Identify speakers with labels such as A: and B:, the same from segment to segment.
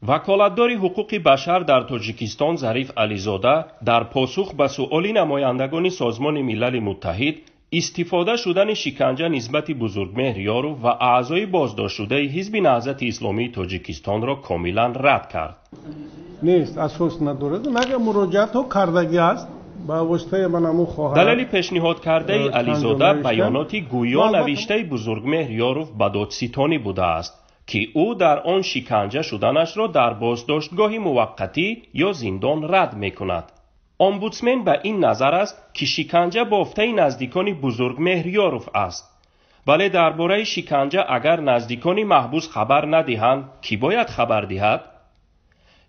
A: Ваколатдори ҳуқуқи башар дар Тоҷикистон Зариф Ализода дар посух ба суоли намояндагони Созмони Милали Муттаҳид истифода шудани шиканҷа нисбати Бузургмеҳр Ёров ва аъзои боздоштшудаи Ҳизби Наҳзати Исломии Тоҷикистонро комилан рад кард.
B: Нест, асос надорад. Магар муроҷиатҳо кардагӣ аст ба воситаи манаму хоҳар.
A: Далели пешниҳодкардаи Ализода баёноти гӯё навиштаи Бузургмеҳр Ёров ба додситонӣ будааст, ки ӯ дар он шиканҷа шуданашро дар боздоштгоҳи муваққатӣ ё зиндон рад мекунад. Омбудсмен ба ин назар аст, ки шиканҷа бофтаи наздикони Бузургмеҳр Ёров аст. Вале дар бораи шиканҷа агар наздикони маҳбус хабар надиҳанд, кӣ бояд хабар диҳад?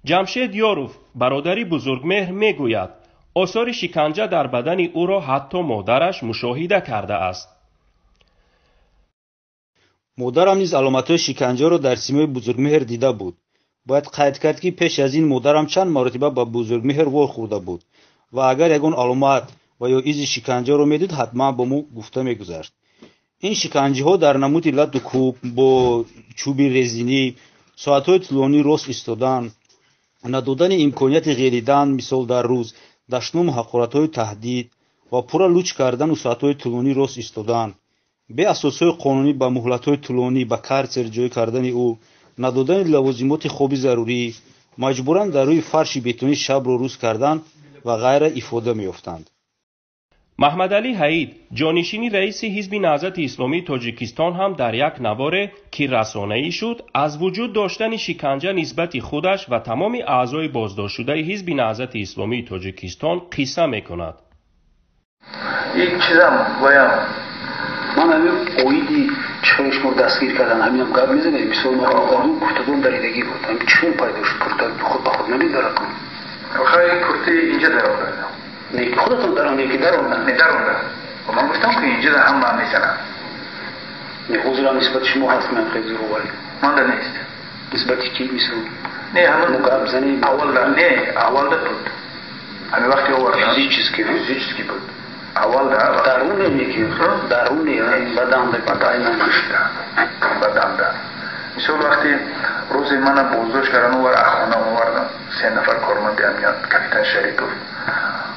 A: Ҷамшед Ёров, бародари Бузургмеҳр, мегӯяд, осори шиканҷа дар бадани ӯро ҳатто модараш мушоҳида кардааст.
C: Модарам низ аломатҳои шиканҷаро дар симои Бузургмеҳр дида буд. Бояд қайд кард, ки пеш аз ин модарам чанд маротиба ба Бузургмеҳр вохӯрда буд ва агар ягон аломат ва ё изи шиканҷаро медид, ҳатман бо мо гуфта мегузашт. Ин шиканҷиҳо дар намуди лату кӯб бо чӯби резинӣ, соатҳои тӯлонӣ рост истодан, надодани имконияти ғелидан, мисол дар рӯз, дашному ҳақоратҳои таҳдид ва пурра луч кардану соатҳои тӯлонӣ рост истодан, беасосҳои қонунӣ ба муҳлатҳои тӯлонӣ ба карцер ҷой кардани ӯ, надодани лавозимоти хоби зарурӣ, маҷбуран дар рӯи фарши бетонӣ шабро рӯз кардан ва ғайра ифода меёфтанд.
A: Маҳмадалӣ Ҳаид, ҷонишини раиси Ҳизби Наҳзати Исломии Тоҷикистон, ҳам дар як наворе, ки расонаӣ шуд, аз вуҷуд доштани шиканҷа нисбати худаш ва тамоми аъзои боздоштшудаи Ҳизби Наҳзати Исломии Тоҷикистон қисса мекунад.
D: Ин чизам боям
E: ман ҳамин оиди чӣ шумо дастгир кардан ҳаминам гап мезанед. Мисол одам куртадон даридагӣ буд, ҳамин чӣ пайдо шуд? Курта худ ба худ намедарад кун.
D: Охир ин курти инҷа даромад.
E: Не, худатон даронде ки даронда?
D: Не, даронда. Ман гуфтам, ки инҷа ҳама мезанам.
E: Не, ҳозирам нисбати шумо ҳаст ман хеле зӯроварӣ.
D: Манда нест.
E: Нисбати ки мисол?
D: Не, ҳамон
E: гап занӣ.
D: Аввалда не, аввалда буд. Ҳамин вақти овардан.
E: Физически?
D: Физически буд. Аввалда
E: даруне неки даруне баданда
D: баданда баданда. Мисол вақти рӯзе мана боздошт кардан, овар хона овардан, се нафар корманди амният, капитан Шарипов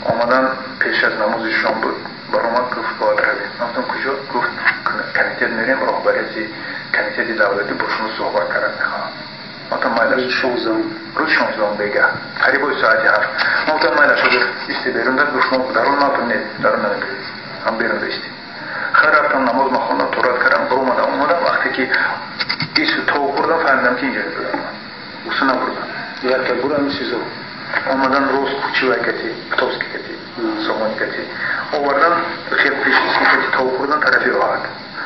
D: омадан, пеш аз намози шом буд, баромад, гуфт, бояд равем. Ман гуфтам, куҷо? Гуфт, комитет мерем, роҳбарияти комитети давлатӣ бо шумо суҳбат кардан мехоҳам. Гуфтам, майлаш.
E: Рӯзи 16-ум?
D: Рӯзи 16-ум бега, қарибои соати 7. Ман гуфтам, майлаш. Гуфт, исти берун да. Гуфт, шумо дарун натун? Не, дарун намебиред, ҳам берун да исти. Хайр, рафтам, намоз махондам, торат кардам, баромадам, омадам. Вақте ки ису тов хӯрдам, фаҳмидам, ки инҷо бурдам, усу набурдам.
E: Якта бурам СИЗО?
D: Омадан рост кучи вай кати, Птовски кати, Сомони кати овардан, хел пешиски кати тов хӯрдан, тарафи роҳат.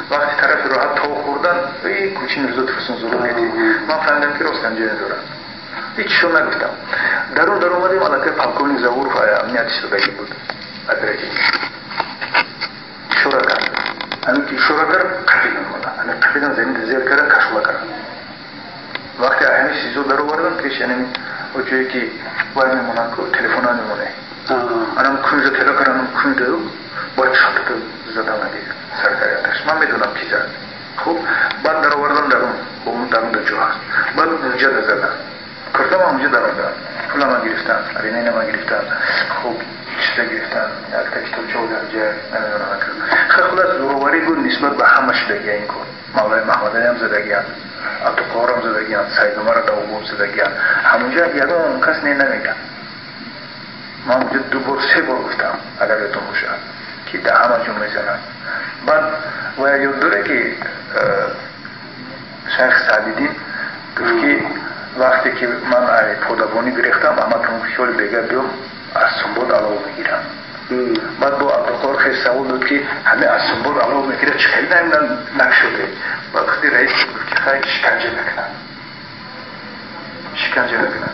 D: Вақти тарафи роҳат тов хӯрдан, и кучи Мирзо Турсунзода кати, ман фаҳмидам, ки рост анҷо дорам. Ҳеч шо нагуфтам. Дарун даромадем, аллакай полковник Завуров амният истодагӣ буд, оперативник. Ишора кард. Ҳамин ки ишора кард, қапидан мана, ҳамин қапидан, замин зер кардан, кашола кардан. Вақте ҳамин СИЗО даровардан, пеш ҳамин ҷое ки вай мемонанд, ку телефона мемоне, анам кунҷа тела карданам, кунҷа бояд шатата задан аги саркарияташ. Ман медонам, ки зад. Хуб, баъд даровардан дарун, бо дарун да ҷо ҳаст, баъд унҷа да задан. Куртама унҷа даромадан, пулама гирифтан, аринайнама гирифтан, хуб, чиза гирифтан, якта китобча дар ҷа, намедонам. Хеле хулас зӯроварӣ буд нисбат ба ҳама шудагия ин кор. Мавлои Маҳмадалиам задагиянд, Абдуқоҳорам задагиянд, Саидумара Давобом задагиянд. Ҳамунҷа ягон кас не намеган. Ман унҷа ду бор, се бор гуфтам, агар ёдтон бошад, ки дар ҳама ҷо мезананд. Баъд вая ёд доре, ки шайх Саъдиддин гуфт, ки вақте ки ман подабонӣ гирифтам, амакам хиёли бега биём, аз Сумбод алов мегирам. Баъд бо Абдуқоҳор хел савол дод, ки ҳамин аз Сумбод алов мегирад, чӣ хеле накшуде? Баъд худи раис гуфт, ки хай, шиканҷа мекунад, шиканҷа мекунад.